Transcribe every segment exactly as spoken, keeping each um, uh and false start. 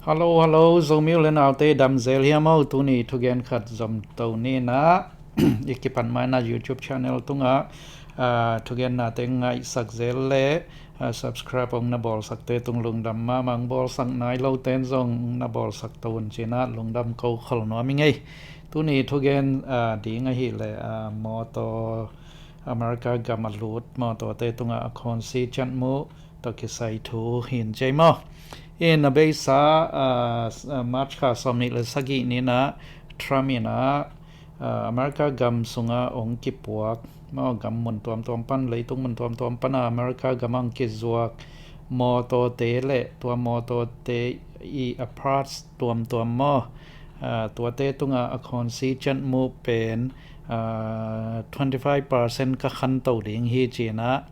Hello, hello, Zomi u le naute, dam zel hiam o? Tuni thugen khat zom to ni na. I kipan mai na YouTube channel tungah, ah, thugen nate ngaihsak zel le, ah, subscribe ong na bawlsakte tung lungdam mahmah, bawlsak nai lote zong na bawlsak to un ci na lungdam ko khol nuam ing ei. Tuni thugen, ah, ding ahih leh, ah, mawtaw America gam a lut mawtawte tungah a khawnsi ciat muh tawh kisai thu hi in ci ei maw. In a beisa, ah, s-, ah, March kha sawmnih le sagih ni na Trump in ah, ah, America gam sungah ong kipuak maw, gam mun tuamtuam pan, leitung mun tuamtuam pan a America gam ah ong kizuak mawtawte le tua mawtawte i a parts tuamtuam maw, ah, tuate tungah a khawnsi ciat muh pen, ah, twenty five percent ka khan to ding hi ci na,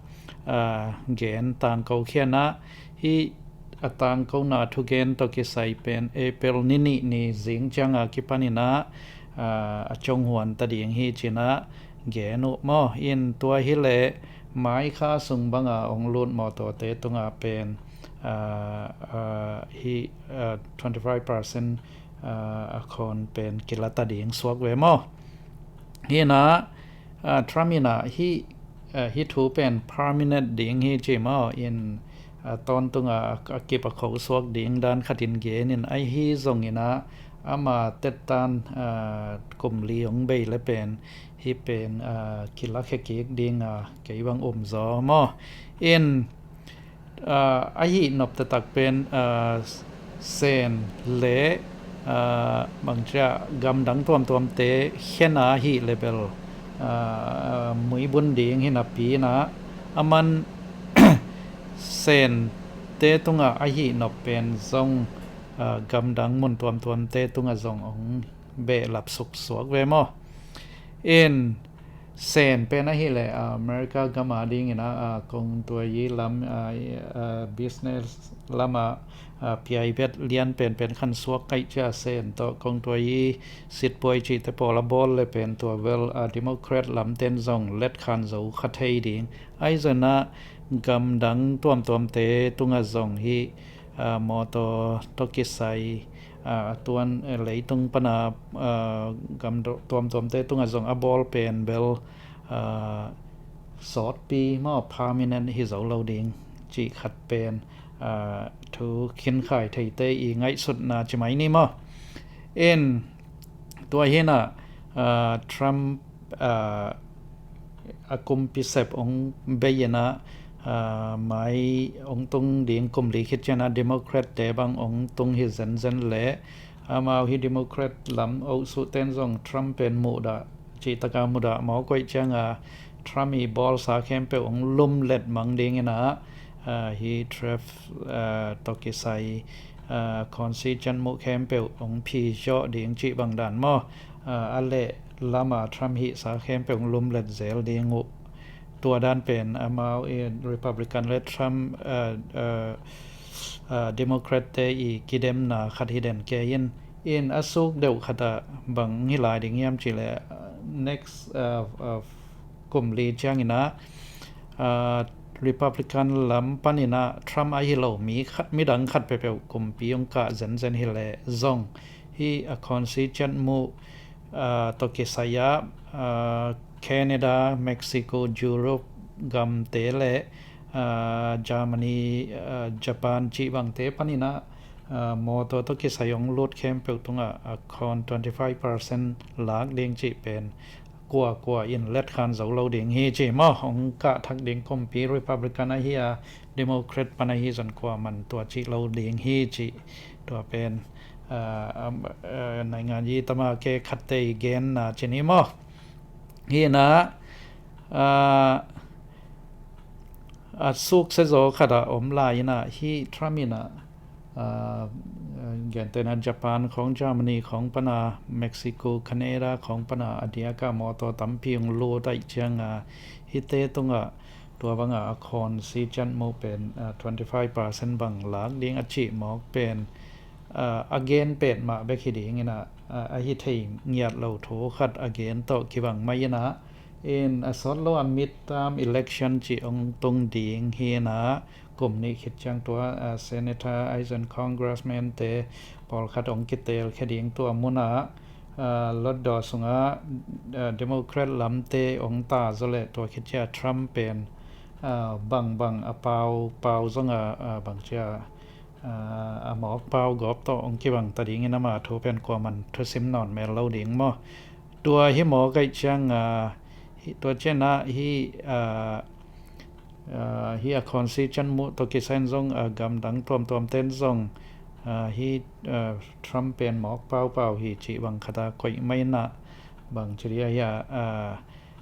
ah, gen tangko khia na. Hih a tangkona thugen tawh kisai pen April ni nih ni zing ciang a kipan in ah, ah, a ciong huan ta ding hi ci na gen uh maw. In tua hi leh mai kha sung bang a ong lut mawtawte tungah pen, ah, ah, hih, ah, twenty five percent, ah, a khawn pen kila ta ding suak ve maw. Hi na, ah, Trump in ah hih, ah, hih thu pen permanent ding hi ci maw. In, ah, tawntung a, a kip a kho suak ding dan khat in gen in, ahi zongin ah ama tettan, ah, kum li ong bei le pen hih pen, ah, kila khia kik ding a kei bang um zaw maw. In, ah, ahi nop taktak pen, ah, Sen le, ah, bangcia gamdang tuamtuamte khen a hih leh bel, ah, muibun ding hi napi in ah, aman Sente tungah ahi nop pen zong, ah, gamdang mun tuamtuamte tungah zong ong behlap suk suak ve maw. In Sen pen ahih leh, ah, America gam a ding in ah, ah, kongtuayi lam, ah, ah, business lam ah, ah, piai bet lian penpen khan suak kaih cia Sen tawh kongtuayi sitpuai cihte pawl a bawl le pen tua bel, ah, Democrat lamten zong letkhan zo kha thei ding. Ahi zongin ah gamdang tuamtuamte tungah zong hih, ah, mawtaw tawh kisai, ah, a tuan, eh, leitung pan a, ah, gam do-, tuamtuamte tungah zong a bawl pen bel, ah, sawtpi maw, permanent hi zo lo ding cih khat pen, ah, thu khinkhai theite i ngaihsutna ci mai ni maw. In tua hi in ah, ah, Trump, ah, a kumpi sep ong bei in ah, ah, mai ong tung ding kum li khit ciang ah Democrat te bang ong tung hi zenzen leh, amau hih Democrat lam ohsuhten zong Trump pen muhdah, cihtak a muhdah mawk uh ahih ciang a Trump i bawlsa khempeuh ong lumlet mang ding in ah, ah, hih tariff, ah, tawh kisai, ah, khawnsi ciat muh khempeuh ong phi zawh ding cih bang dan maw. Ah, a leh lam a Trump hihsa khempeuh ong lumlet zel ding uh. Tua dan pen amau i Republican le Trump, ah, ah, ah, Democrat te i kidemna khat hi den kei in. In a suk deuh khat ah bang hi lai ding hiam cih leh, ah, next, ah, ah, kum li ciang in ah, ah, Republican lam pan in ah Trump ahi lo mi khat, midang khat peuhpeuh kumpi ong kah zenzen hi leh zong hih a khawnsi ciat muh, ah, tawh kisai ah, ah, Canada, Mexico, Europe gamte le, ah, Germany, ah, Japan cih bangte pan in ah, ah, mawtaw tawh kisai ong lut khempeuh tungah a khawn twenty five percent lak ding cih pen kuakua in letkhan zo lo ding hi ci maw. Ong kah thak ding kumpi Republican ahi a, Democrat pan ahi zong kuaman tua cih lo ding hi ci. Tua pen, ah, ah, ah, naingan yi tama ke khatte i genna ci ni maw. Hi in ah, ah, a suksia zaw khat ah om lai in ah hih Trump in ah, ah, gentehna Japan khawng, Germany khawng pan a, Mexico, Canada khawng pan a, a diak a mawtaw tampi ong lut ahih ciang a, hihte tungah tua bang a a khawnsi ciat muh pen, ah, twenty five percent bang lak ding a cih mawk pen, ah, a gen pet mah bek hi ding in ah, ah, a hi thei ngiat lo thu khat a gen tawh kibang mai in ah, in a sawt lo a midterm election cih ong tung ding hi in ah, kum nih khit ciang tua, ah, senator ahi zong congressman te pawlkhat hong kitel khia ding tua munah, ah, lotdaw sungah, ah, Democrat lamte hong ta zaw leh tua khit ciang Trump pen, ah, bangbang a pau, pau zong a, ah, bang ciang, ah, a mawk pau gawp tawh hong kibang ta dingin ama thu pen kuaman thusim nawn mel lo ding maw. Tua hi mawk ahih ciang, ah, hi, tua ciangah hi, ah, ah, hi a constitution muh tawh kisai in zong, ah, gamdang tuamtuam ten zong, ah, hi, ah, Trump pen mawk paupau hi cih bang khat a koih mai inah bang ci dih a hi a, ah,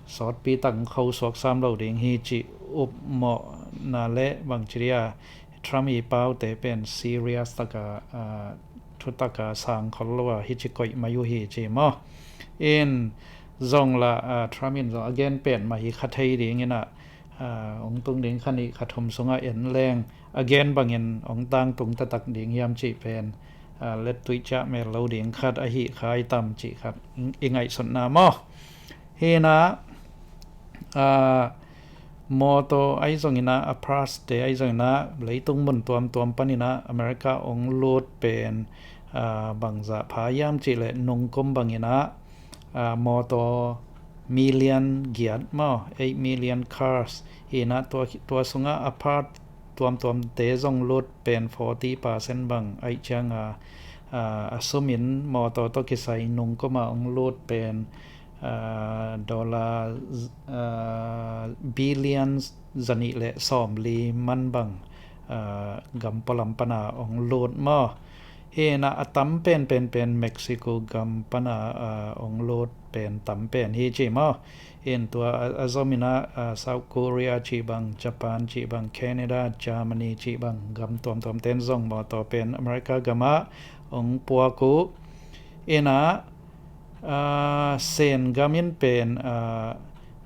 sawtpi tak kho suak sam lo ding hi cih upmawhna le bang ci dih a Trump i paute pen serious taka, ah, thutaka sang khol lo a hi ci koih mai uh hi ci maw. In zong la, ah, Trump in zong a gen pen mah hi kha thei ding inah, ah, hong tung ding kha nih kha thum sungah en leng a gen bangin hong tangtung taktak ding hiam cih pen, ah, lettuih ciah mel lo ding khat ahi kha i tam cih khat i ngaihsutna maw. Hi inah, ah, mawtaw ahi zong inah, a parts te ahi zong inah, leitung mun tuamtuam pan inah America hong lut pen, ah, bangzah pha hiam cih leh nungkum bang inah, ah, mawtaw million giat maw, eight million cars hi inah tua, tua sungah a part tuamtuamte zong lut pen forty percent bang ahih ciang a, ah, a sum in mawtaw tawh kisai nungkum a hong lut pen, ah, dollar, ah, billion zanih le sawmli man bang, ah, gam pualam pana hong lut maw. Hi inah a tam pen pen pen Mexico gam pana, ah, hong lut pen tam pen hi ci maw. In tua a, a zom inah, ah, South Korea cih bang, Japan cih bang, Canada, Germany cih bang gam tuamtuam ten zong mawtaw pen America gamah hong puak uh. Inah, ah, Sen gam in pen, ah,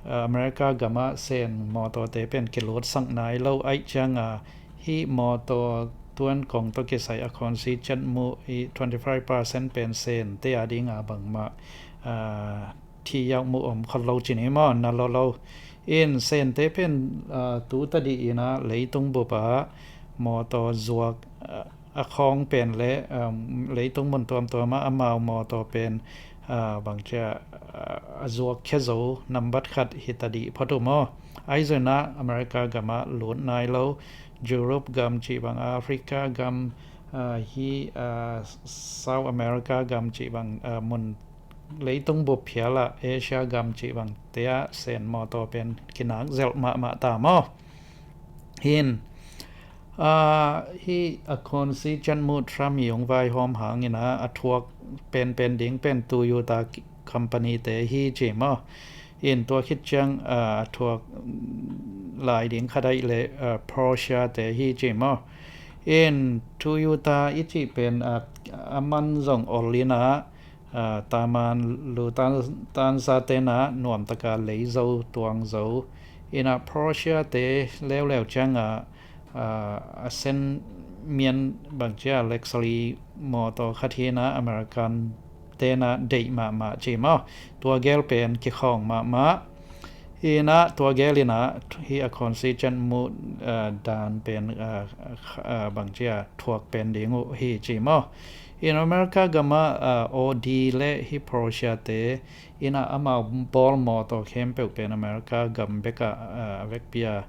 ah, America gamah Sen mawtawte pen kilutsak nai lo ahih ciang a, hih mawtaw tuan kong tawh kisai a constitution muh i twenty five percent pen Sente a dinga bangmah, ah, thi yauh muh om khol lo ci ni maw, na lo lo. In Sente pen, ah, tu tadih inah leitung bup ah mawtaw zuak, ah, a khawng pen le, um, leitung mun tuamtuam ah amau mawtaw pen, ah, bang ciang, ah, a zuak khia zo nambat khat hi tadih phot uh maw. Ahi zong inah America gamah lut nai lo, Europe gam cih bang, Africa gam, ah, hi, ah, South America gam cih bang, ah, mun leitung bup phial ah Asia gam cih bangte ah Sen mawtaw pen kinak zelh mahmah ta maw. Hi in, ah, hih a constitution muh Trump i hong vaihawm hang inah a thuak penpen ding pen Toyota company te hi ci maw. In tua khit ciang, ah, a thuak lai ding khat ahih leh, ah, Porsche te hi ci maw. In Toyota i cih pen, ah, a man zong ol inah, ah, Taman, Lufthansa te inah nuamtaka lei zo tuang zo. Inah Porsche te leuleu ciang a, ah, a sen mian bang ciang luxury mawtaw khat hi inah American te inah deih mahmah ci maw. Tua gel pen kikhawng mahmah. Hi inah tua gel inah hih a constitution muh, ah, dan pen, ah, ah, bang ciang thuak pen ding uh hi ci maw. In America gamah, ah, Audi le hih Porsche te inah amau bawl mawtaw khempeuh pen America gam bekah, ah, a vekpi a,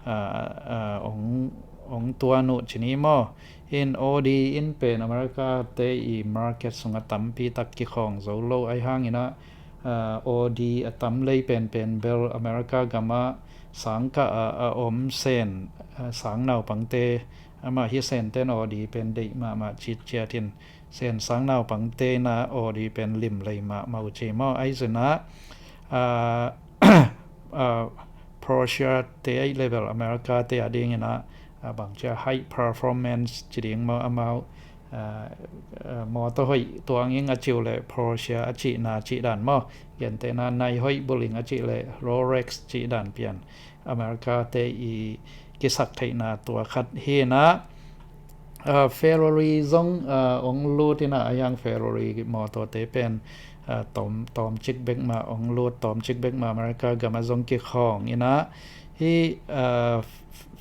ah, ah, hong, hong tuan uh ci ni maw. In Audi in pen America te i market sungah tampi tak kikhawng zo lo ahih hang inah, ah, Audi a tam lei penpen bel America gamah sangkah a, a om Sen, ah, sang naupangte, amah hih Sente in Audi pen deih mahmah citciat in Sen sang naupangte inah Audi pen limlei mahmah uh ci maw. Ahi zong inah, ah, ah, Porsche te ahih leh bel America te a ding inah, ah, bang ciang high performance ci ding maw, amau, ah, ah, mawtaw hoih tuang ing a cih uh leh Porsche a cihna cih dan maw. Gentehna nai hoih bul ing a cih leh Rolex cih dan pian America te i kisak theihna tua khat hi inah, ah, Ferrari zong, ah, hong lut inah, ahih hang Ferrari mawtawte pen, ah, tawm, tawmcik bek mah hong lut, tawmcik bek mah America gamah zong kikhawng inah. Hih, ah,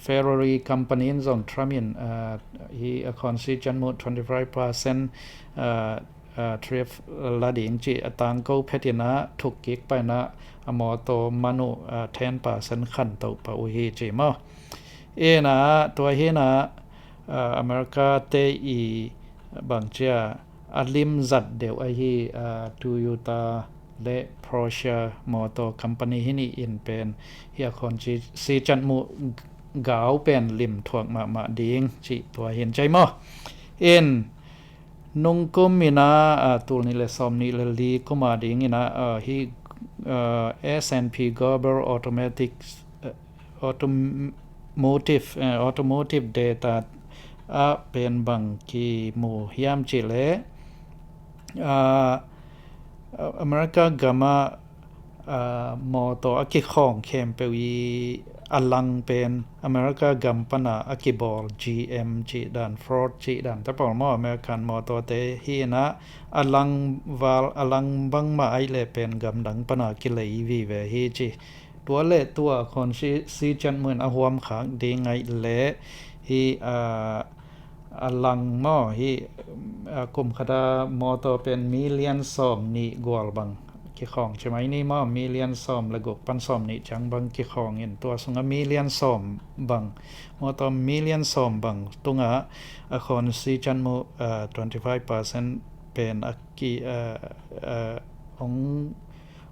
Ferrari company in zong Trump in, ah, hi a khawnsi ciatmuh twenty five percent, ah, ah, tariff la ding ci a tangko phet in ah thuk kik pai in ah a mawtaw man uh, ah, ten percent khantoh pah uh hi ci maw. In ah tua hi in ah, ah, America te i bangci a a lim zat deuh ahi, ah, Toyota le Porsche Motor Company hi nih in pen hi a khawnsi ciatmuh gau pen lim thuak mahmah ding ci tua hi in ci maw. In nungkum in ah, ah, tul nih le sawm nih le li kum a ding in ah, ah, hi, ah, S and P Global Automatic, ah, Automotive, eh, Automotive Data ah pen bang kimu hiam ci leh, ah, America gam ah, ah, mawtaw a kikhawng khempeuh i a lang pen America gam pan a a kibawl G M ci dan, Ford ci dan te pawl maw, American mawtaw te hi in ah a lang val, a lang bangmah aih leh pen gam dang pan a kilei vive hi ci. Tua le tua khawnsi ciatmuh in a huam khak ding aih leh hi, ah, a lang maw hi, ah, kum khat a mawtaw pen million sawm nih gual bang kikhawng ci mai ni maw, million sawm le guk pan sawm nih ciang bang kikhawng in tua sung a million sawm bang, mawtaw million sawm bang tung ah a khawnsi ciatmuh, ah, twenty five percent pen a ki, ah, ah, ong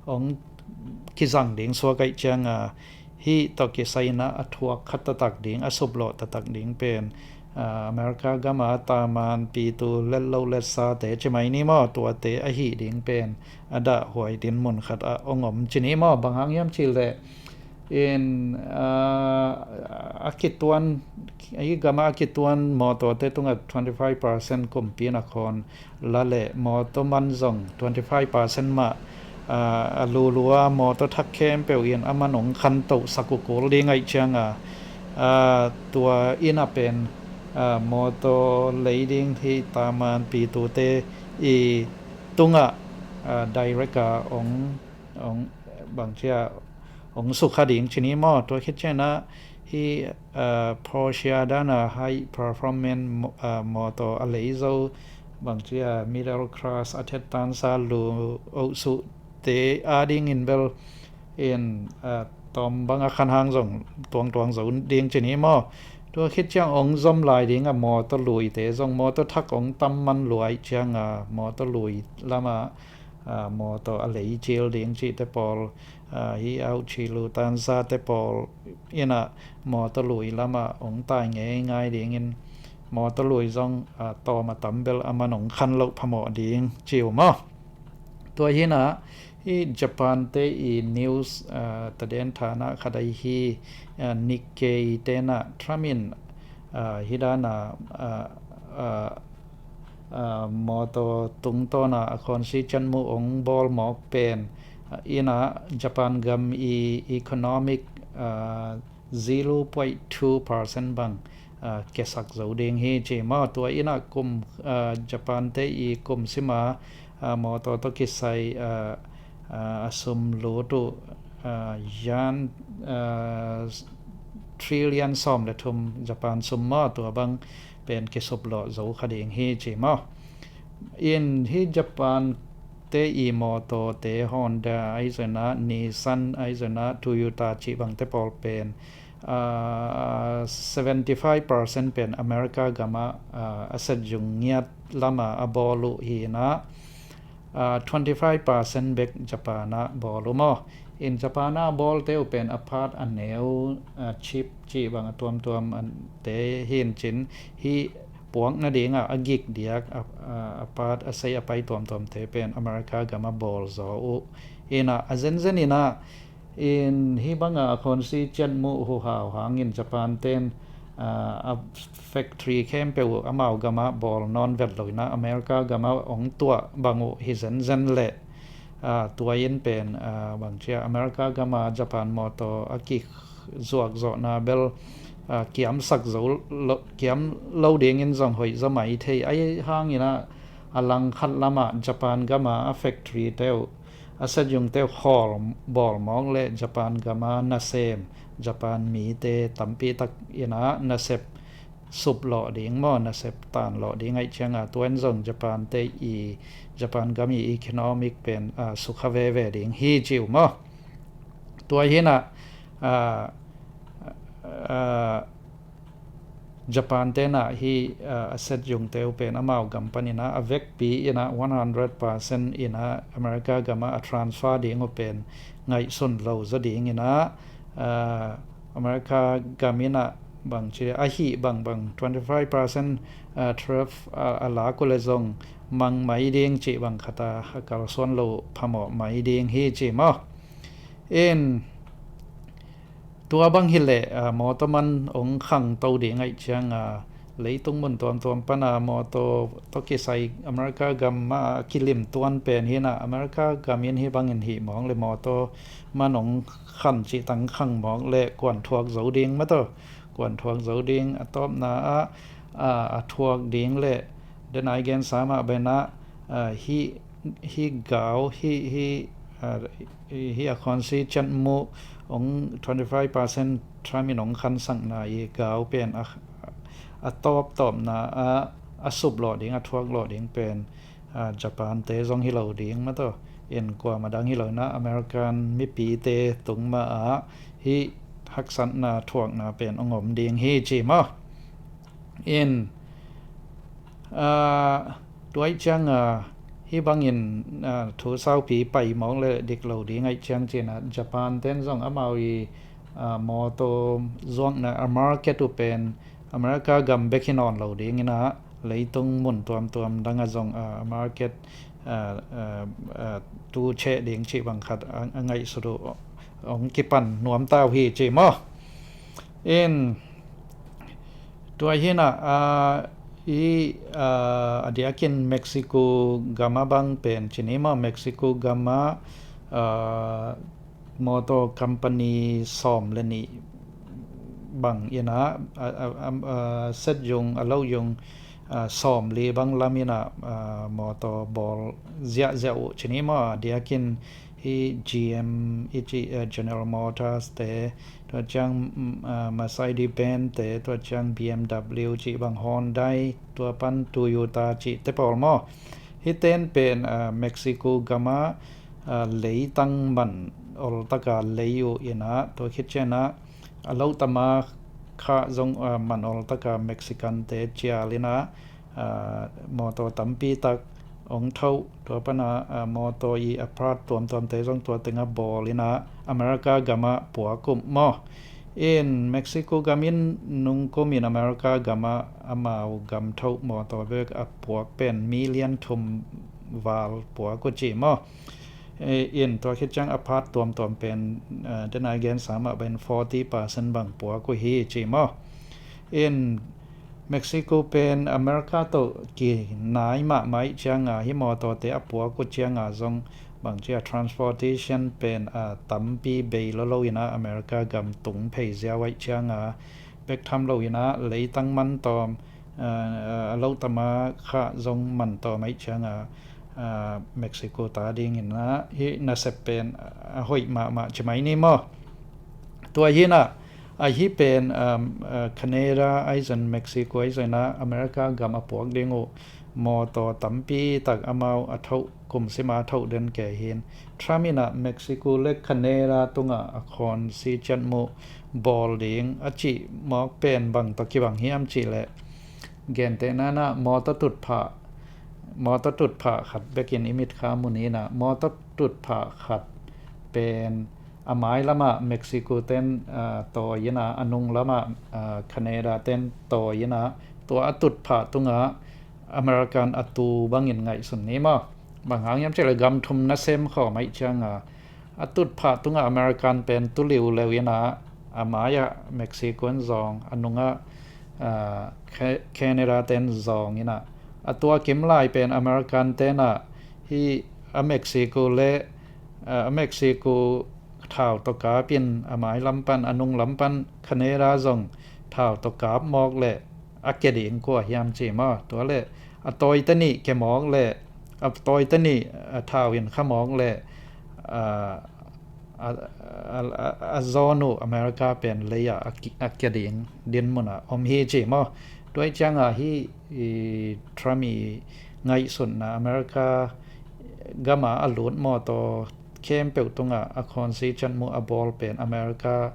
ong kizang ding suak aih ciang a, hi tawh kisai in ah a thuak khat taktak ding, a suplawh taktak ding pen, ah, America gam a taman pitu let lo let sa te ci mai ni maw, tua te ahi ding pen a dah huai din mun khat ah ong om ci ni maw. Bang hang hiam ci leh in, ah, a kituan, hi gam a a kituan mawtaw te tung ah twenty five percent kumpi in a khawn la leh mawtaw man zong twenty five percent mah, ah, a lulua mawtaw thak khempeuh in a man ong khantoh sak uh kul ding aih ciang a, ah, tua in ah pen, ah, mawtaw lei ding hi taman pitu te i tung ah, ah, direct a ong, ong bangci a ong sukha ding ci ni maw. Tua khit ciang a hi, ah, Porsche dan a high performance mo-, ah, mawtaw a lei zo, bangci a middle class a thet tansa lu oh suh te a ding in bel in, ah, tawm bang a khan hang zong tuangtuang zo ding ci ni maw. Tua khit ciang ong zom lai ding a mawtaw lui te zong mawtaw thak ong tam man lua aih ciang a mawtaw lui lam a, ah, mawtaw a lei cil ding ci te pawl, ah, hi auh ci lu tansa te pawl in ah mawtaw lui lam ah ong tai ngeingai ding in mawtaw lui zong, ah, tawm a tam bel a man ong khan loh phamawh ding ci uh maw. Tua hi in ah hi Japan te i news, ah, taden thana khat ahi hi, ah, Nikkei te in ah Trump in, ah, hi dan a, ah, ah, ah, mawtaw tungtawn a a khawnsi ciatmuh ong bawl mawk pen, ah, in ah Japan gam i economic, ah, zero point two percent bang, ah, kiasak zo ding hi ci maw. Tua in ah kum, ah, Japan te i kum sim a, ah, mawtaw tawh kisai, ah, ah, a sum lut uh, ah, yan, ah, trillion sawm le thum Japan sum maw, tua bang pen kisuplawh zo kha ding hi ci maw. In hi Japan te i mawtaw te Honda ahi zong in ah, Nissan ahi zong in ah, Toyota cih bang te pawl pen, ah, seventy five percent pen America gam ah, ah, a set zung ngiat lam a a bawl uh hi in ah, ah, twenty five percent bek Japan ah bawl uh maw. In Japan ah bawl te uh pen a part a neu, ah, chip cih bang a tuamtuam an te hi in cin hi puak nading ah a gik diak a, a, a part a sei a pai tuamtuam te pen America gam ah bawl zaw uh. In ah a zenzen in ah in hi bang a a khawnsi ciatmuh huhau hang in Japan ten, ah, a factory khempeuh uh amau gam ah bawl nawn vet lo in ah America gam ah ong tuah bang uh hi zenzen leh, ah, tua in pen, ah, bangci a America gam ah Japan mawtaw a kizuak zawhna bel, ah, kiamsak zo lo, kiam lo ding in zong hoih zaw mai thei. Ahi hang in ah a lang khat lam ah Japan gam ah a factory te uh, a set zung te uh khawl bawl mawk leh Japan gam ah nasem Japan mite tampi tak in ah nasep sup lawh ding maw, nasep tan lawh ding ahih ciangin tua in zong Japan te i, Japan gam i economic pen, ah, sukha veve ding hi ci uh maw. Tua hi in ah, ah, ah, Japan te in ah hih, ah, asset zungte uh pen amau gam pan in ah a vekpi in ah one hundred percent in ah America gam ah a transfer ding uh pen ngaihsun lo zaw ding in ah, ah, America gam in ah bangci ahih bangbang twenty five percent, ah, tariff, ah, a lak uh leh zong mang mai ding cih bang khat a, a kalsuan lo phamawh mai ding hi ci maw. In tua bang hi leh, ah, mawtaw man hong khangto ding ahih ciangin, ah, leitung mun tuamtuam pan a mawtaw tawh kisai America gam ah a kilim tuan pen hi in ah, America gam in hih bangin hih mawk leh mawtaw man hong khan cih tang khang mawk leh kuan thuak zo ding maw taw, kuan thuak zo ding. A tawpna ah, ah, a thuak ding leh, den a i gensa mah bang in ah, ah, hih, hih gau, hih, hih, ah, hih a khonsi ciat muh hong twenty five percent tariff in hong khansakna i gau pen a, a tawptawpna ah a sup lawh ding, a thuak lawh ding pen, ah, Japan te zong hi lo ding maw taw. In kuamah dang hi lo in ah American mipite tung mah ah hih haksatna thuakna pen hong om ding hi ci maw. In, ah, tua ahih ciangin, ah, hih bangin, ah, thu saupi pai mawk leh dik lo ding ahih ciang ci in ah Japan ten zong amau i, ah, mawtaw zuakna a market uh pen America gam bek hi nawn lo ding in ah leitung mun tuamtuam dang ah zong, ah, a market, ah, ah, ah, tu cheh ding cih bang khat a, a ngaihsut uh hong kipan nuam ta uh hi ci maw. In tua hi in ah, ah, i, ah, a diakin Mexico gam ah bang pen ci ni maw, Mexico gam ah, ah, mawtaw company sawm leh nih bang in ah, ah, ah, ah, ah, set zung, a lo zung, ah, sawmli bang lam in ah, ah, mawtaw bawl ziahziah uh ci ni maw. A diakin hih G M i cih, eh, General Motors te, tua ciang, mm, ah, Mercedes-Benz te, tua ciang B M W cih bang, Hyundai, tua pan Toyota cih te pawl maw. Hih ten pen, ah, Mexico gam ah, ah, leitang man ol tak a lei uh in ah, tua khit ciang ah a lo tam a khah zong, ah, man ol tak a Mexican te cial in ah, ah, mawtaw tampi tak hong thoh, tua pan ah, ah, mawtaw i a part tuamtuamte zong tua teng ah bawl in ah America gam ah puak uh maw. In Mexico gam in nungkum in America gam ah amau gam thoh mawtaw bek a puak pen million thum val puak uh ci maw. Eh, in tua khit ciang a part tuamtuam pen, ah, den a i gensa mah bang in forty percent bang puak uh hi ci maw. In Mexico pen America tawh kinai mahmah ahih ciangin hih mawtawte a puak uh ciangin zong bangci a transportation pen, ah, tampi bei lolo in ah America gam tung phei ziau ahih ciangin bek tham lo in ah leitang man tawm, ah, ah, a lo tam a khah zong man tawm ahih ciangin, ah, Mexico ta ding in ah hih nasep pen a hoih mahmah ci mai ni maw. Tua hi in ah, ahi pen, um, uh, Canada ahi zong Mexico ahi zong in ah America gam a puak ding uh mawtaw tampi tak amau a thoh, kum sim a thoh den kei hi in. Trump in ah Mexico leh Canada tungah a khonsi ciat muh bawl ding a cih mawk pen bang tawh kibang hiam cih leh, gentehna in ah mawtaw tutphah, mawtaw tutphah khat bek in i mitkha mu ni in ah, mawtaw tutphah khat pen a mai lam ah Mexico ten, ah, tawi in ah, a nung lam ah, ah, Canada ten tawi in ah, tua a tutphah tungah American a tu bangin ngaihsun ni maw. Bang hang hiam cih leh gam thum nasem khawm ahih ciangin, a tutphah tungah American pen tu liuliau in ah, a mai ah Mexico in zawng, a nung ah, ah, Ca-, Canada ten zawng in ah, a tua kim lai pen American ten ah hih a Mexico leh, ah, a Mexico thau tawh kap in a mai lam pan, a nung lam pan Canada zong thau tawh kap mawk leh a kia ding kua hiam ci maw. Tua leh a tawite nih kia mawk leh, a tawite nih, ah, thau in kha mawk leh, ah, a, a, a, a zawn uh America pen lei ah a ki-, a kia ding dinmun ah om hi ci maw. Tua hi ciangah hih, i, Trump i ngaihsutna America gam ah a lut mawtaw khempeuh tungah a khonsi ciatmuh a bawl pen America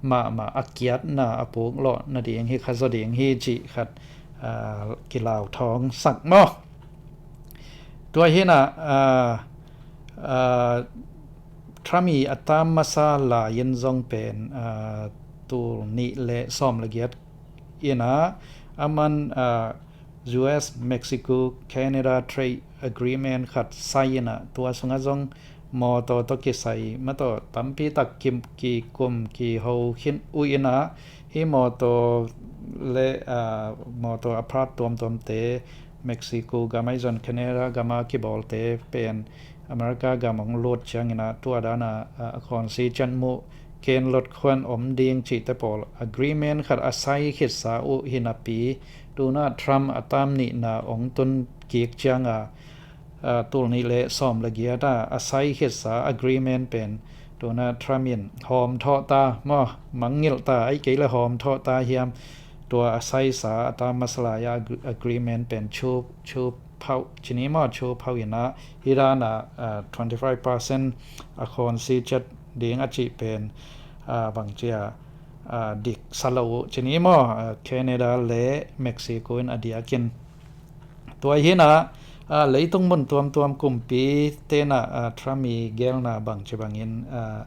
mahmah a kiatna a puklawh nading hi kha zaw ding hi cih khat, aa, kilau thawng sak maw. Tua hi inah, aa, aa, Trump i a tam masa lai-in zong pen, aa, tul nih le sawm le giat inah aman, aa, U S Mexico Canada Trade Agreement khat sai inah tua sungah zong mawtaw tawh kisai mawtaw tampi tak ki, kikum kiho khin uh inah hih mawtaw le, aa, mawtaw a part tuamtuamte Mexico gam ahi zong Canada gam a kibawlte pen America gam hong lut ciang inah tua dan a, a, a khonsi ciatmuh ken lot khuan om ding cihte pawl agreement khat a sai khitsa uh hi napi, tu inah Trump a tam nihna hong tun kik ciang a, aa, tul nih le sawm le giat a, a sai khitsa agreement pen tu inah Trump in hawm thawh ta maw, mangngilh ta, ahih kei leh hawm thawh ta hiam, tua a saisa a tam masa lai a ag-, agreement pen chu, chu phauh ci ni maw, chu phauh inah hih dan a, aa, twenty five percent a khonsi ciat ding a cih pen, aa, bangci a, aa, dik sa lo uh ci ni maw, aa, Canada le Mexico in a diakin. Tua hi inah, aa, leitung mun tuamtuam kumpi tenah, aa, Trump i gelna bangci bangin, aa,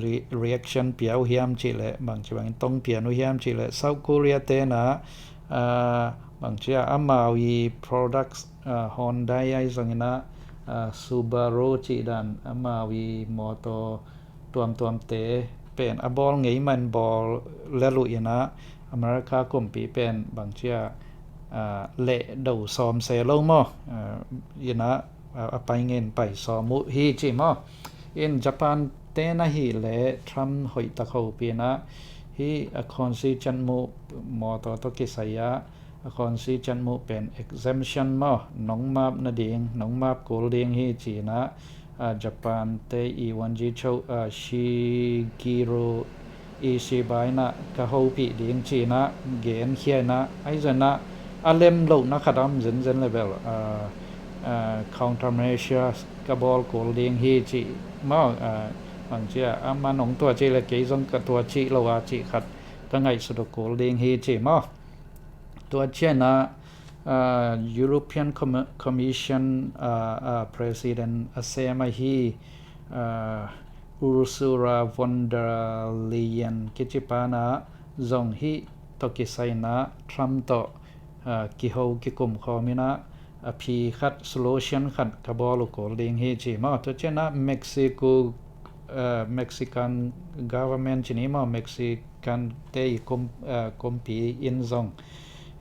re-, reaction pia uh hiam cih leh bangci bangin tong pian uh hiam cih leh South Korea tenah, aa, bangci a amau i products, aa, Hyundai ahi zong inah, aa, Subaru cih dan amau i mawtaw tuamtuamte pen a bawl ngei man bawl lel uh inah America kumpi pen bangci a, aa, leh do sawm se lo maw, aa, inah, aa, a pai ngein pai sawm uh hi ci maw. In Japan te na hih leh Trump hoih tak hopih inah hih a khonsi ciatmuh mawtaw tawh kisai ah a khonsi ciatmuh pen exemption maw, nong map nading, nong map kul ding hi ci inah, aa, Japan te i wanji cho, aa, Shigeru Ishiba inah ka hopih ding ci inah genkhia inah ahi zong inah a lem lohna khat om zenzen leh bel, aa, aa, countermeasures ka bawl kul ding hi ci maw, aa, bangci a, aman hong tua cih leh kei zong ka tua cih lo a cih khat ka ngaihsut uh kul ding hi ci maw. Tua ciangah, aa, European Com-, Commission, aa, aa, President a sem ahi, aa, Ursula von der Leyen kici pa inah zong hih tawh kisai inah Trump tawh, aa, kiho kikum khawm inah a phi khat solution khat ka bawl uh kul ding hi ci maw. Tua ciangah Mexico, aa, Mexican government ci ni maw, Mexican te i kum, aa, kumpi in zong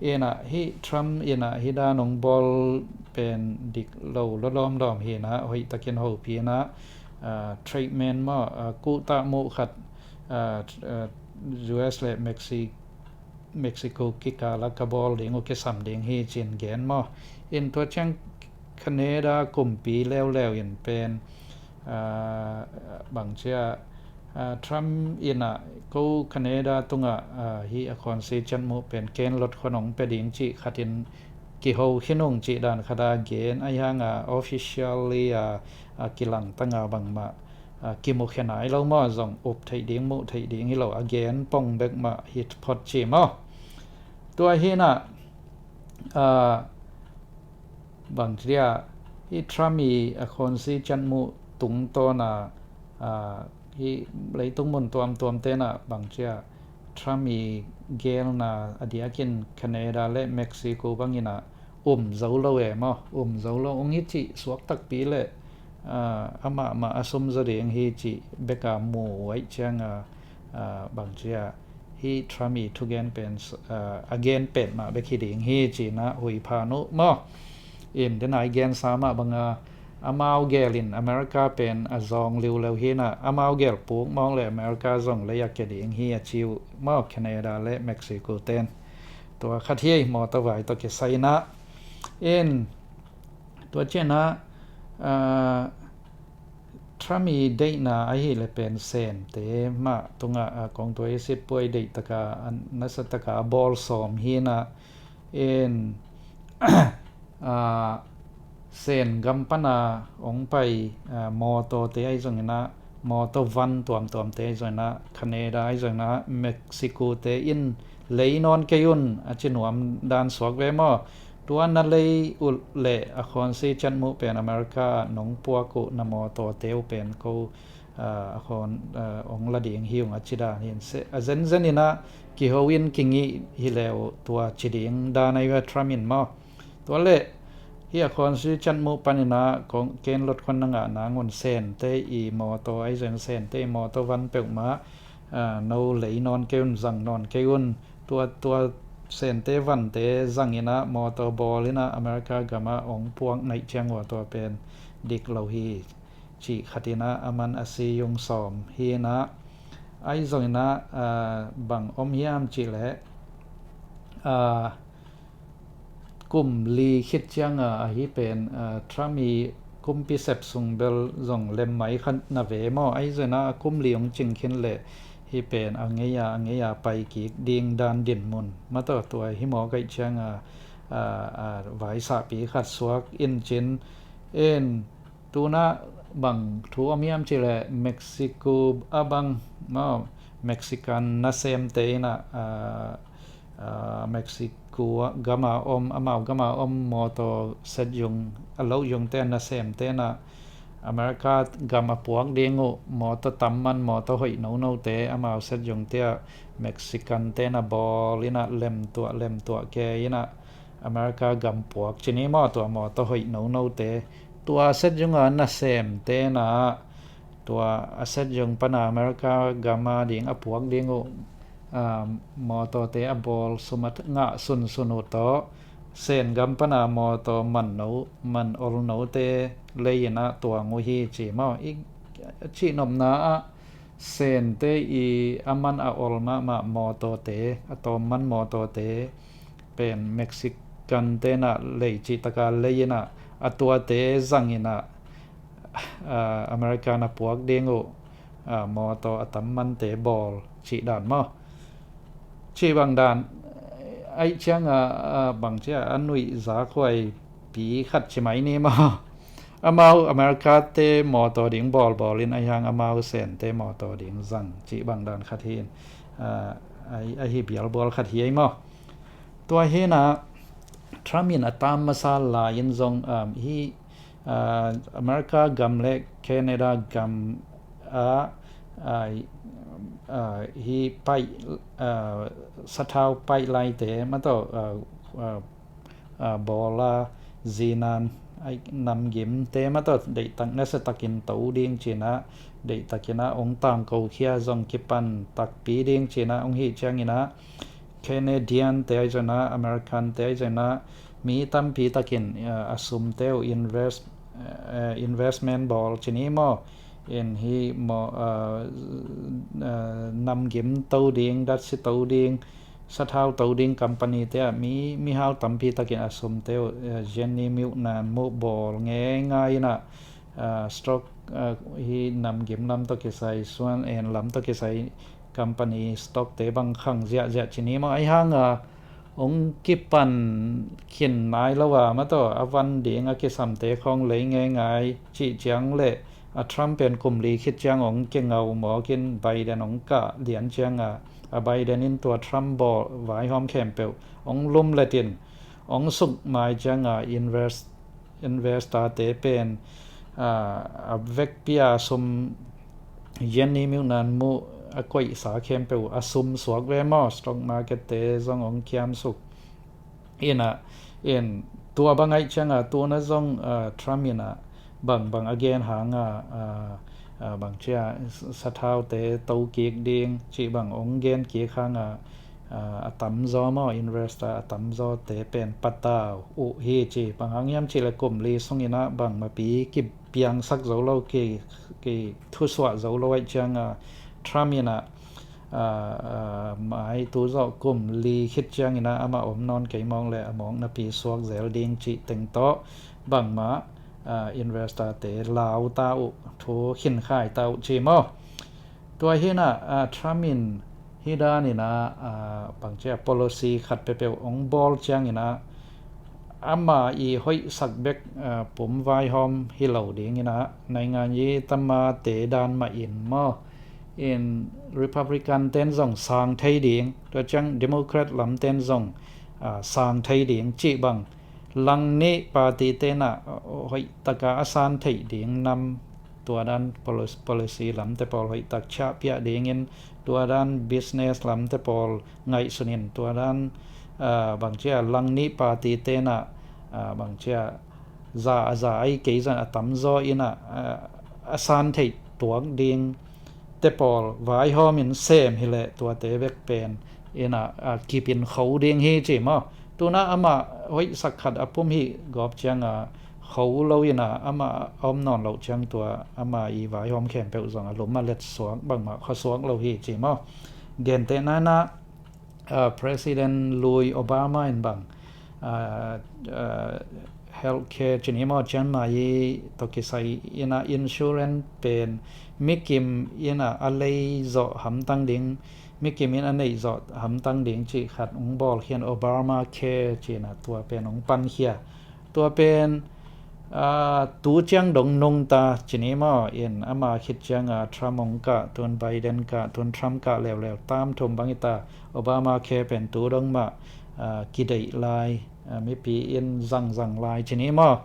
inah hih Trump inah hih dan hong bawl pen dik lo lawlawm lawm hi inah hoih takin hopih inah, aa, treatment maw, aa, kuhtah muh khat, aa, aa, U S le Mexi-, Mexico kikal ah ka bawl ding uh kisam ding hi ci-in gen maw. In tua ciang Canada kumpi leuleu in pen, aa, bangci a, aa, Trump inah ko Canada tungah, aa, hih a khonsi ciatmuh pen ken lot khuan hong pia ding cih khat in kiho khin ung cih dan khat a gen ahi hang a officially a, a kilang tang a bangmah, aa, kimukhia nai lo maw, zong up theih ding muh theih ding hi lo a gen pong bek mah hi phot ci maw. Tua hi inah, aa, bangci a hih Trump i a khonsi ciatmuh tungtawn a, aa, hih leitung mun tuamtuam tenah bangci a Trump i gelna a diakin Canada le Mexico bang inah um zo lo e maw, um zo lo ung hi cih suak takpi leh, aa, amahmah a sum zaw ding hi cih bek a mu uh ahih ciang a, aa, bangci a hih Trump i thugen pen, aa, a gen pen mah bek hi ding hi ci inah hui phan uh maw. In den a i gensa mah bang a amau gel in America pen a zawng liuleu hi inah amau gel puk mawk leh America zong lei a kia ding hi a ci uh maw, Canada le Mexico ten. Tua khat hi ei mawtaw vai tawh kisai inah. In tua ciangah, aa, Trump i deihna ahih leh pen Sente mah tungah, a, kong tua i sit puai deih taka, a, nasa taka a bawl sawm hi inah, in, a, Sen gam pana hong pai, a, mawtawte ahi zong inah, mawtaw van tuamtuamte ahi zong inah, Canada ahi zong inah, Mexico-te in lei nawn kei un a ci nuam dan suak ve maw? Tua na lei uh leh a khuansi ciat muh pen America ah nong puak uh na mawtawte uh pen ko, a, a khuan, a, hong la ding hi ung a ci dan hi in se, a zenzen inah kiho in kingih hi leh uh tua ci ding dan ahi ve Trump in maw? Tua leh hih a khuansi ciat muh pan inah kong ken lot khuan na ngah nang un Sente i mawtaw ahi zong Sente i mawtaw van peuhmah, a, no lei nawn kei un, zang nawn kei un. Tua, tua Sente vante zang inah mawtaw bawl inah America gamah hong puak naih ciang ua tua pen dik lo hi cih khat inah a man a si yung sawm hi inah, ahi zong inah, a, bang om hiam cih leh, a, kum li khit cianga ahi pen, a, Trump i kumpi sep sung bel zong lem mai khat na ve maw? Ahi zong inah a kum li hong cing khin leh hih pen a ngei a, a ngei a pai kik ding dan dinmun mataw tua hi maw kaih cianga, a, a, vaisahpi khat suak in cin in, tunah bang thu om hiam cih leh Mexico a bang maw, Mexican nasemte inah, a, a, Mexico gama om, amau gama om mawtaw set yung, a loh yungte nasemte inah America gam a puak ding uh mawtaw tam man, mawtaw hoih nonote amau set yungte ah Mexican-te na bawl inah lemtuah, lemtuah ke inah America gam puak ci ni maw, tua mawtaw hoih nonote. Tua set yunga nasemte na, tua a set yung pana America gama ding a puak ding uh, a, mawtawte a bawl sum a ngah sunsun uh tawh Sen gam pana mawtaw man no, man ol note lei inah tuang uh hi ci maw? I, a cihnopna ah Sente i a man a ol mahmah mawtawte, a tawm man mawtawte pen Mexican-te na lei cih taka lei inah a tuate zang inah, a, America na puak ding uh, a, mawtaw a tam mante bawl cih dan maw? Cih bang dan, aih cianga, a, bang cia a nuih zakhuai pi khat ci mai ni maw? Amau America-te mawtaw ding bawlbawl in ahi hang amau Sente mawtaw ding zang cih bang dan khat hi in, a, ahi, ahi bialbual khat hi ei maw? Tua hi inah Trump in a tam masa lai in zong, um, hi, a, America gam le Canada gam a, a, a, hi paih, a, sathau paih laite mataw, a, a, a, bawla zinan, a, namgimte mataw deihtak nasatakin to ding cinah, deihtakinah hong tangko khia zong kipan takpi ding cinah hong hih cianginah Canadian-te ahi zongna, American-te ahi zongna, mi tampi takin, a, a sumte uh invest, a, investment bawl ci ni maw? In hi maw, a, a, namgim to ding, datsi to ding, sathau to ding company-te ah mi, mihau tampi takin a sumte uh, a, zianni miuhnan muh bawl ngeingai inah, a, stock, a, hi namgim lam tawh kisai, suan en lam tawh kisai company stock-te bang khang ziahziah ci ni maw? Ahi hanga hong kipan khin nai lo a mataw, a van ding a kisamte khawng lei ngeingai cih ciang leh a Trump pen kum li khit ciang hong kingau mawkin Biden hong kah lian cianga, a Biden in tua Trump bawl vaihawm khempeuh hong lumletin hong suk mai cianga invest investor-te pen, a, a vekpi a sum zianni miuhnan muh a koihsa khempeuh a sum suak ve maw? Stock market-te zong hong kiamsuk inah, in tua bang aih cianga tuna zong, a, Trump inah bangbang a gen hanga, a, a, bang cia sathaute to kik ding cih bang hong gen kik hanga, a, a tamzaw maw, investor a tamzawte pen patau uh hi ci. Bang hang hiam cih leh kum li sunginah bangmapi kipiangsak zo lo, ki, kithusuah zo lo aih cianga Trump inah, a, a, mai tu zawh kum li khit cianginah amah om nawn kei mawk leh a mawk napi suak zel ding cih teng tawh bangmah investor te lau ta uh, thu khinkhai ta uh ci maw. Tua hi in ah Trump in hi dan in ah bangcia policy khat peuhpeuh hong bawl ciangin ah ama i hoihsak bek pum vaihawm hi lo ding in ah naingan i tamate dan mah in maw, in Republican ten zong sang thei ding, tua ciang Democrat lam ten zong sang thei ding cih bang, lang nih party ten ah hoih taka a san theih ding nam, tua dan policy lamte pawl hoih tak ciah piah dingin, tua dan business lamte pawl ngaihsun in, tua dan bangcia lang nih party ten ah bangcia za a za ai kei zan a tamzaw in ah a san theih tuak ding te pawl vaihawm in sem hileh tuate bek pen in ah kip in kho ding hi ci maw. Tuna amah hoihsak khat a pum hi gawp cianga kho lo in ah amah a om nawn loh ciang tua ama i vaihawm khempeuh zong a lum a let suak bangmah khuasuak lo hi ci maw. Gentehna in ah President lui Obama in bang healthcare ci ni maw, cianmai tawh kisai in ah insurance pen mikim in ah a lei zawh hamtang ding, mikim in a neih zawh hamtang ding cih khat hong bawlkhia in Obamacare ci in ah tua pen hong pankhia. Tua pen tu ciang dong nungta ci ni maw, in ama khit cianga Trump hong kah, tun Biden kah, tun Trump kah leuleu tam thum bang hita. Obamacare pen tu dong mah kideih lai, mipi in zangzang lai ci ni maw.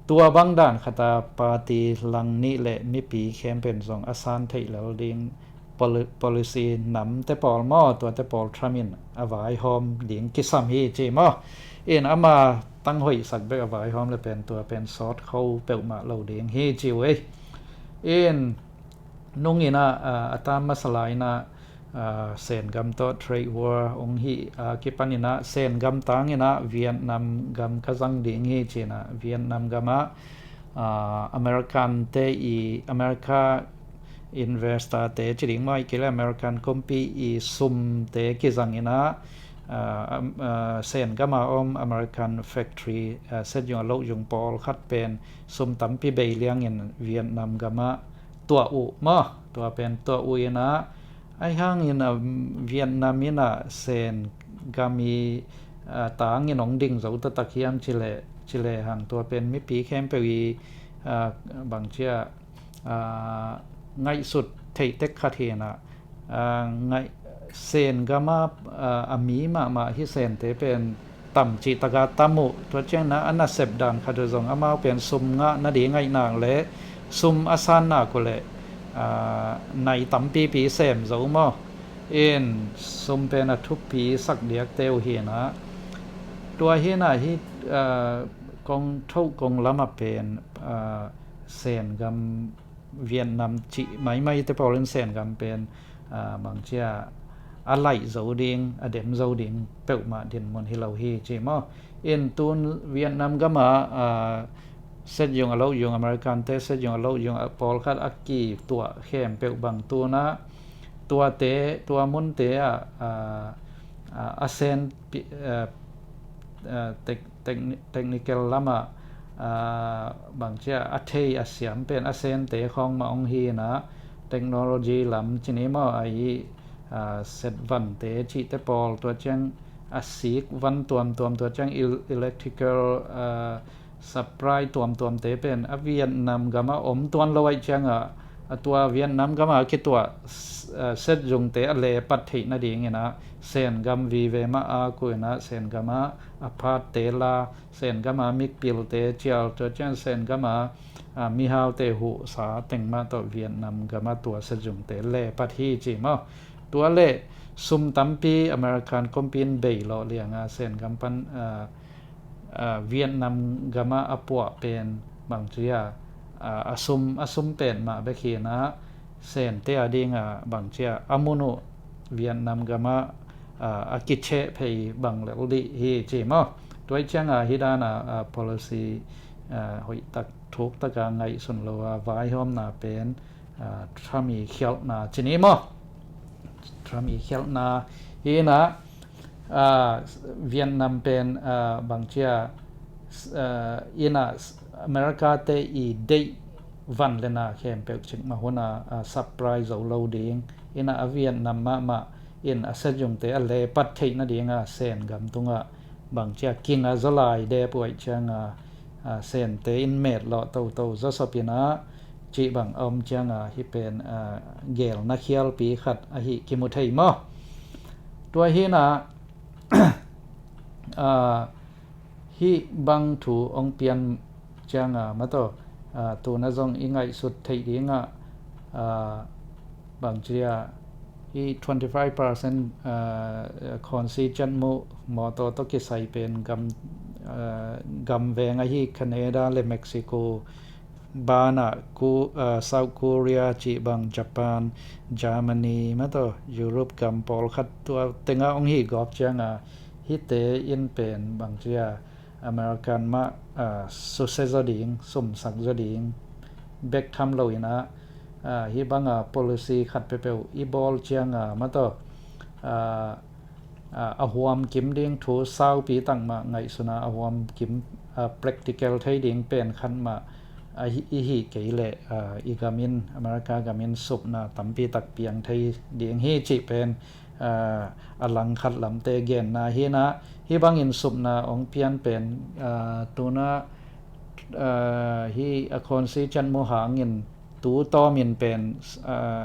Tua bang dan khata party lang nih le mipi khempeuh zong a san theih lel ding policy namte pawl maw, tuate pawl Trump in a vaihawm ding kisam hi ci maw. In ama tang hoihsak bek a vaihawm le pen tua pen sawt kho peuhmah lo ding hi ci uh ei. In nung in ah a tam masa lai in ah Sen gam tawh trade war hong hi a kipan in ah Sen gam tang in ah Vietnam gam ka zang ding hi ci in ah Vietnam gam ah American te i America investor te ci ding maw, i kile American kumpi i sum te kizang in ah Sen gam a om American factory set yung a loh yung pawl khat pen sum tampi bei liang in Vietnam gam ah tuah uh maw. Tua pen tuah uh in ah ai hang in ah Vietnam in ah Sen gam i tang in hong ding zo taktak hiam ci le, ci le hang tua pen mipi khempeuh i bangcia ngaihsut theih tek khat hi in ah ngaih Sen gam a a mi mahmah hi Sente pen tam cih taka tam uh. Tua ciang in ah a nasep dan khat uh zong amau pen sum ngah nading ngaih nak le sum a san nak uh le nai tampipi sem zo maw. In sum pen a thupi sak diakte uh hi in ah tua hi in ah hi kong thoh kong lam ah pen Sen gam Vietnam cih maimai te pawl in Sen gam pen bangcia a laih zo ding, a dem zo ding peuhmah dinmun hi lo hi ci maw. In tun Vietnam gam ah set yung a loh yung American te set yung a loh yung a pawl khat a kituah khempeuh bang tun ah tuate tua munte ah a sen technical lam ah bangcia a thei a siam pen a Sente khawng mah hong hi in ah technology lam ci ni maw, a i set vante cihte pawl, tua ciang a sik van tuamtuam, tua ciang electrical supply tuamtuamte pen a Vietnam gam ah om tuan lo aih ciang ah a tua Vietnam gam ah kituah set zungte a lepat theih nading in ah Sen gam vive mah a ku in ah Sen gam ah a phatte la, Sen gam ah mikpilte cial, tua ciang Sen gam ah mihaute huhsa teng mah tawh Vietnam gam ah tua set zungte lepat hi ci maw. Tua le sum tampi American kumpi in bei lawh liang a Sen gam pan Vietnam gam ah a puah pen bangcia a sum, a sum pen mah bek hi in ah Sente a ding a bangcia a mun uh Vietnam gam ah a kicheh phei bang lel dih hi ci maw. Tua ciang a hi dan a policy hoih tak thuk tak a ngaihsun lo a vaihawmna pen Trump i khialhna ci ni maw. Trump i khialhna hi in ah Vietnam pen bangcia in ah America te i deih van le na khempeuh cik mah hun a, a surprise zo lo ding. Ina a Vietnam mahmah in a Sejung te a lepat theih nading a Sen gam tungah bang cia king a zaw lai dep uh ahih ciang a, a Sen te in met lawh toto zawsop ina cih bang a om ciang a hih pen, a, gelna khialpi khat ahi kimu thei maw? Tua hi na, a, hih bang thu hong pian ciang a, mataw, a, tuna zong i ngaihsut theih ding a, a, bang cia hih twenty five percent, a, khonsi ciat muh mawtaw tawh kisai pen gam, a, gam veng ahi Canada le Mexico, banah Ku-, a, South Korea cih bang, Japan, Germany, mataw, Europe gam pawlkhat tua tengah hong hi gawp ciang a, hihte in pen bang cia American mah, a, susia zaw ding, sumsak zaw ding bek tham lo ina, a, hih bang a policy khat peuhpeuh i bawl ciang a, mataw, a, a, a huam kim ding thu saupi tak mah ngaihsun a, a huam kim, a, practical thei ding pen khat mah a hi, i hih kei leh, a, i gam in, America gam in supna tampi tak piang thei ding hi cih pen, a, a langkhat lamte genna hi na, hih bangin supna hong pian pen, a, tuna, a, hih a khonsi ciat muh hangin tu tawmin pen, a,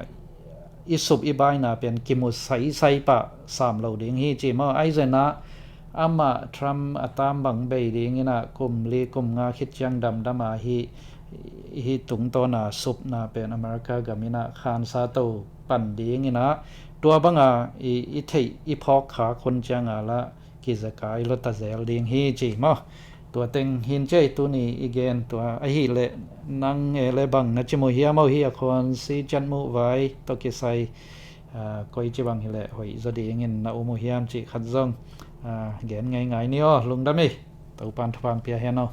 i sup i baina pen kimu saisai pah sam lo ding hi ci maw? Ahi zongin ah amah Trump a tam bang bei ding ina kum li kum nga khit ciang damdam a hih, hih tungtawn a supna pen America gam ina khansa to pan ding ina tua bang a i, i theih i phawk khak hun ciang a lah kizakai lua ta zel ding hi ci maw? Tua teng hi in ci ei, tuni i gen tua ahih leh nang e le bang na ci mu hiam aw, hih a khonsi ciat muh vai tawh kisai, a, koici bang hi leh hoih zaw dingin na um uh hiam cih khat zong, a, gen ngeingai ni aw. Lungdam ei. Topan thupha pia hen aw.